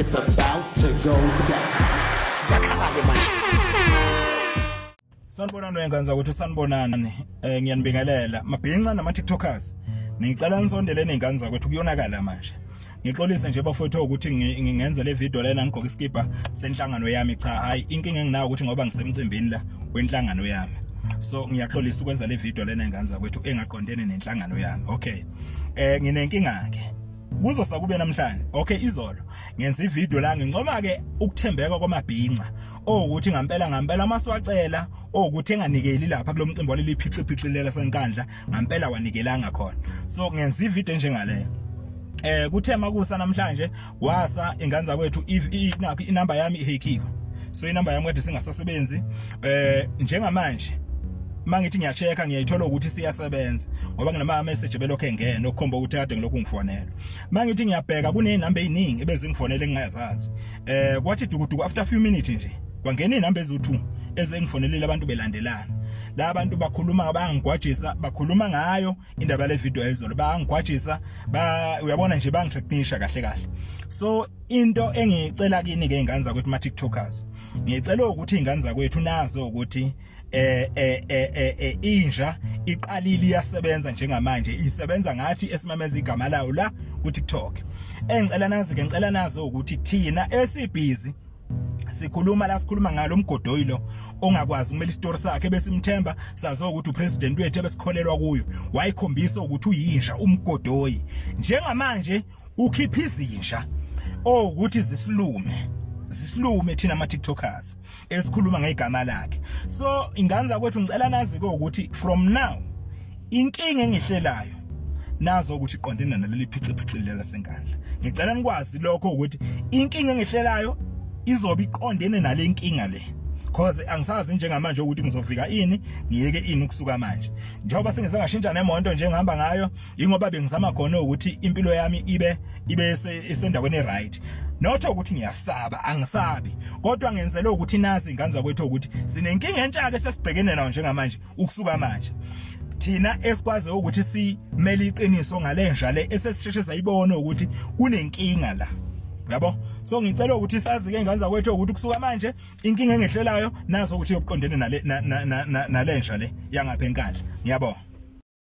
It's about to go down. Siyakhala-ke manje. Sanibonani wengane zakwethu, sanibonani. Ngiyanibingelela. Mabhinca nama TikTokers. Ngicela nisondele nezingane zakwethu, kuyonakala manje. Ngixolise nje bafowethu ukuthi ngingenza le video lena ngigqoke iskipa senhlangano yami. Cha, hayi, inkinga enginayo ukuthi ngoba ngisemcimbini la wenhlangano yami. So ngiyaxolisa ukwenza le video lena ingane zakwethu engaqondene nenhlangano yami. Okay. Nginenkinga ke. Kuzosa kube namhlanje. Okay, izolo ngenza ivideo la ngincoma ke ukuthembeka kwamabhinca owukuthi ngampela ngampela masiwacela owukuthi enganikeli lapha kulomcimbi waleli phixiphixi lela senkandla, ngampela wanikelanga khona. So ngenza ivideo njengaleyo. Kuthe makusa namhlanje kwasa, ingane zakwethu, inakho inamba yami ihackiwe. So inamba yami kade singasasebenzi. Njengamanje mangithi ngiyachecka, ngiyayithola ukuthi siyasebenza ngoba nginama message belokho engena okukhomba ukuthi kade ngilokhu ngifonela. Mangithi ngiyabheka, kunenamba eziningi ebezingifonela engingazazi. Kwathi dukuduku, after a few minutes nje kwangena inamba eziwu2 ezengifonelile abantu belandelana. La bantu bakhuluma, bangigwajisa, bakhuluma ngayo indaba le video ayizolo, bangigwajisa ba, uyabona nje, bangithreatenisha kahle kahle. So into engicela kini ke, ingane zakwethu, ma TikTokers, ngicela ukuthi, ingane zakwethu, nazo ukuthi inja iqalile iyasebenza njengamanje, isebenza ngathi esimemeza igama layo la ku TikTok. Engicela nazi ke, ngicela nazo ukuthi thina esibhizi sikhuluma la, sikhuluma ngalo mgodoyi lo ongakwazi kumele isitori sakhe besimthemba, sazo ukuthi upresident wethu ebesikholelwa kuyo, wayikhombisa ukuthi uyinja umgodoyi. Njengamanje ukhipha izinja owukuthi zisilume, zisilume thina ama TikTokers esikhuluma ngegama lakhe. So ingane zakwethu, ngicela nazi ke ukuthi from now inkinga engihlelayo nazo ukuthi iqondene naleli phixiphixi lela senkandla. Ngicela nikwazi lokho ukuthi inkinga engihlelayo izobe iqondene nale nkinga le, cause angisazi njengamanje ukuthi ngizofika ini, ngiyeke ini ukusuka manje, njengoba sengisengashintsha nemonto nje ngihamba ngayo, ingoba bengizama khona ukuthi impilo yami ibe isendaweni right. Not ukuthi ngiyasaba, angisabi, kodwa ngenzele ukuthi nazi, ingane zakwethu, ukuthi sinenkinga entsha ke sesibhekene nayo njengamanje. Ukusuka manje thina esikwazi ukuthi simele iqiniso ngalenja le esesisheshe sayibona ukuthi kunenkinga la, yabo. So ngicela ukuthi sazi ke, ingane zakwethu, ukuthi kusuka manje inkinga engehlelayo nazo ukuthi yokuqondene nale nalenja le yangapha enkandla. Ngiyabonga.